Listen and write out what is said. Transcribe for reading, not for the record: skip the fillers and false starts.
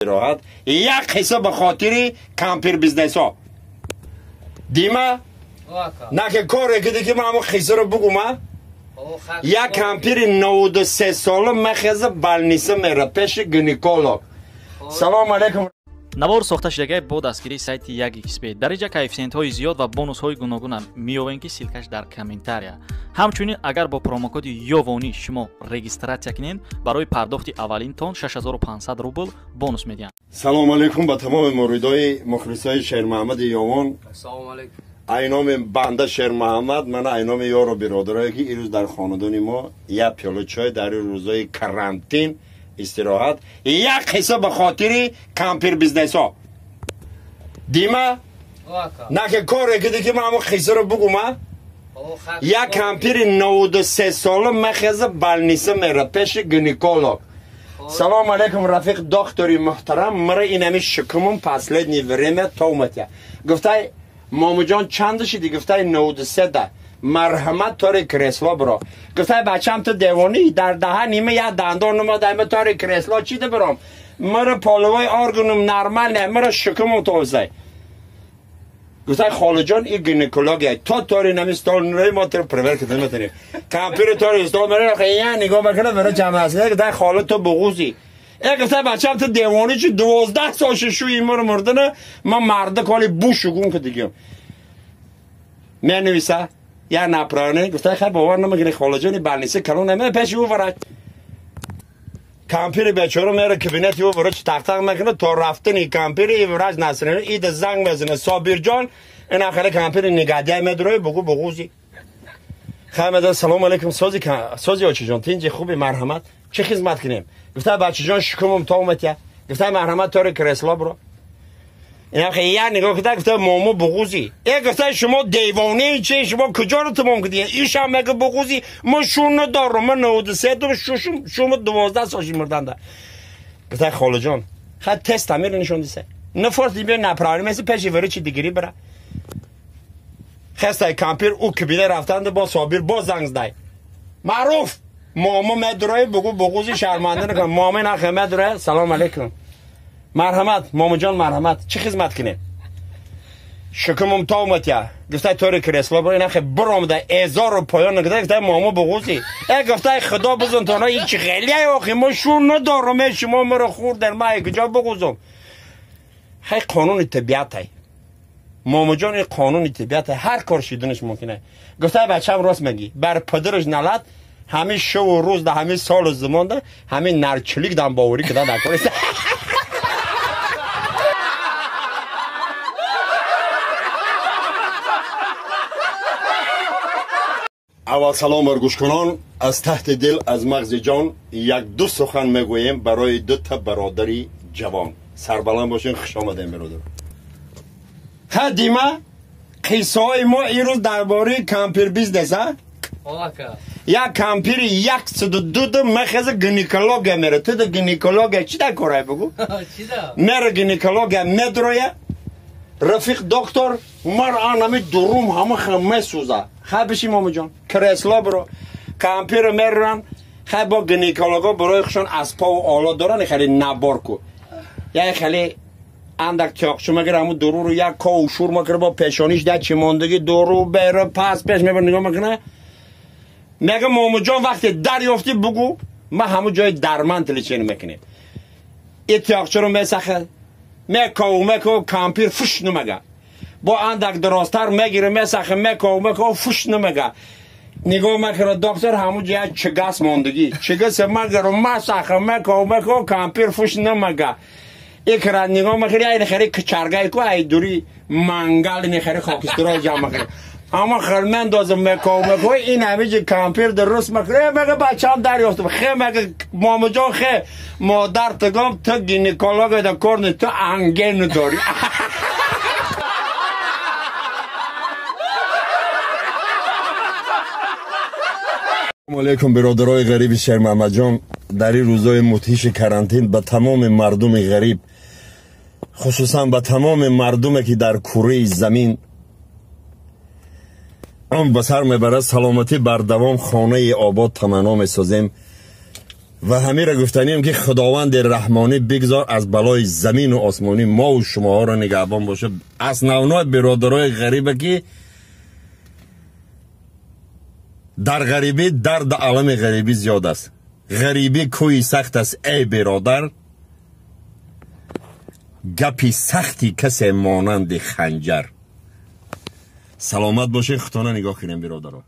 Роҳат як қисса ба хотири кампир бизнесҳо. Дима на ки коре киди ки ман ҳамон қиссаро бугум. Як кампири 93 сола мехеза больница мера пеши гинеколог. Салом алейкум. Навор сохта шудагай бо дастгирии сайти 1xb. Дар инҷа коэффисиентҳои зиёд ва бонусҳои гуногунам меёвем, ки ссылкаш дар комментария. Ҳамчунин агар бо промокоди Ёвонӣ шумо регистратсия кунед, барои пардохти аввалинтон 6500 рубл бонус медиҳанд. Салом алейкум ба тамоми муридои мухлисои Шермуҳаммади Ёвон. Салом алейкум. Айноми банда Шермуҳаммад, ман айноми ёру биродарое ки ирӯз дар хонадони мо як пиёла чой дар рӯзои карантин истироҳат як қисса ба хотири кампир бизнесҳо. Дима на ки коре киди ки ман ҳамон қиссаро бугум. Як кампири 93 сола мехеза больница мера пеши гинеколог. Салом алейкум, рафиқ доктори муҳтарам, мара инами шукумум последнее время товматя. Гуфтай момуҷон чанд шиди? Гуфтай 93 да. Марҳамат тори кресло биро. Гуфтай бачам ту девонӣ, дар даҳа нима як дандон намода, тори кресло чӣ да биром? Мара половой органум нормал не, мара шукумум товсай. Гуфтай холаҷон и гинекология то тори нами стол нурои мо тро проверка наметонем. Кампири тори стол мера я нигоҳ мекунад, мера ҷамъ аст. Гуфтай хола ту буғузӣ. Гуфтай бачам ту девонӣ чи 12 сол шушӯи мара мурдана, ман марда коли бу шугум ки дигам. Менависа я направление, гуфтай хай бовар намекунӣ холаҷони больница калон наме пеши ӯ врач. Кампири бечора мера кабинети ӯ врач тақ-тақ мекунад то рафтани кампири врач насрин ида занг мезанад Собирҷон, ин ахири кампири нигадяй медурои бугу буғузи. Хай меда салом алейкум сози сози очиҷон, тинҷи хуби марҳамат, чӣ хизмат кунем? Гуфтай бачаҷон шукумум товматя. Гуфтай марҳамат тори кресло биро. Я нигоҳ кида гуфта момо буғузӣ. Гуфта шумо девонӣ чи, шумо куҷоро тамом кидия? Ишам мега буғузӣ, ман шун надорам, ман 93 дорам, шушум шумо 12 сол мурданда. Гуфта холаҷон, хай тест амир нишон диса. Нафорти биё направление меси пеши врачи дигари бира. Хестай кампир ӯ кабина рафтанд бо Собир боз занг задай. Маъруф момо медурои бугу буғузӣ шарманда накун. Момо нахе медурои. Салом алейкум. Марҳамат, момуҷон марҳамат, чӣ хизмат кунем? Шукумум товматя. Гуфтай тори кресло биро, инахе биромда эзору поён нагуфтай, гуфтай момо буғузӣ. Гуфтай худо бизон тона ин чӣ хелия охи, мо шур надорам, шумо маро хӯрден, ман куҷо буғузум? Хай қонуни табиатай. Момуҷон ин қонуни табиатай, ҳар кор шиданаш мумкин аст. Гуфтай бачам рост мегӣ, бар падараш налат, ҳамин шаву рӯз да ҳамин солу замон да ҳамин нарчилик дан боварӣ кида дар кор. Аввал салом бар гӯшкунон, аз таҳти дил, аз мағзи ҷон як ду сухан мегӯем барои дута бародари ҷавон. Сарбаланд бошен, хуш омадем бародар. Ха дима, қиссаҳои мо имрӯз дар бораи кампир бизнес, а? Як кампири 102 мехеза гинекология мера. Ту да гинекология чӣ дар корай бугу? Мера гинекология медроя. Рафиқ доктор, мар анами дурум ҳама хам месӯза. Хай биши момуҷон, кресло биро. Кампиро меран, хай бо гинеколого барои хушон аспову оло доран, хеле набор ку. Я хеле андак тиёқчу мегира, ҳамун дуруро як кову шур мекунад, бо пешониш дар чӣ мондагӣ дуру беро пас пеш мебар нигоҳ мекунад. Мега момуҷон вақте дарёфтӣ бугу, ман ҳамун ҷои дарман лечение мекунем. И тиёқчуро месахад, мекову мекову кампир фуш намега. Бо андак дорозтар мегира, месахе, мекову мекову фуш намега. Нигоҳ мекунад доктор, ҳамун ҷоя чигас мондагӣ. Чигас мегиру масахе, мекову мекову кампир фуш намега. Икра нигоҳ мекунад, ай хеле кичаргай ку, ай дури мангал ини хеле хокистиро ҷамъ мекунад. Ама хел мендозам мекову мекову, ин ҳамиҷи кампир дуруст мекунад. Мега бачам дарёфтам. Хе мега момуҷон, хе модар тагом, ту гинеколог да кор не, ту ангену дорӣ. Салому алейкум бародарои ғариби Шермуҳаммадҷон. Дар ин рӯзҳои мудҳиши карантин ба тамоми мардуми ғариб, хусусан ба тамоми мардуме ки дар кураи замин он ба сар мебарад, саломатӣ бардавом, хонаи обод таманно месозем. Ва ҳамира гуфтанем, ки Худованди Раҳмонӣ бигзор аз балои замину осмонӣ мову шумоҳоро нигаҳбон бошад. Основной биродарои ғарибе, ки дар ғарибӣ дарду алами ғарибӣ зиёд аст. Ғарибӣ кӯи сахт аст, эй биродар, гапи сахти касе монанди ханҷар. Саломат бошед, худтона нигоҳ кунем, биродаро.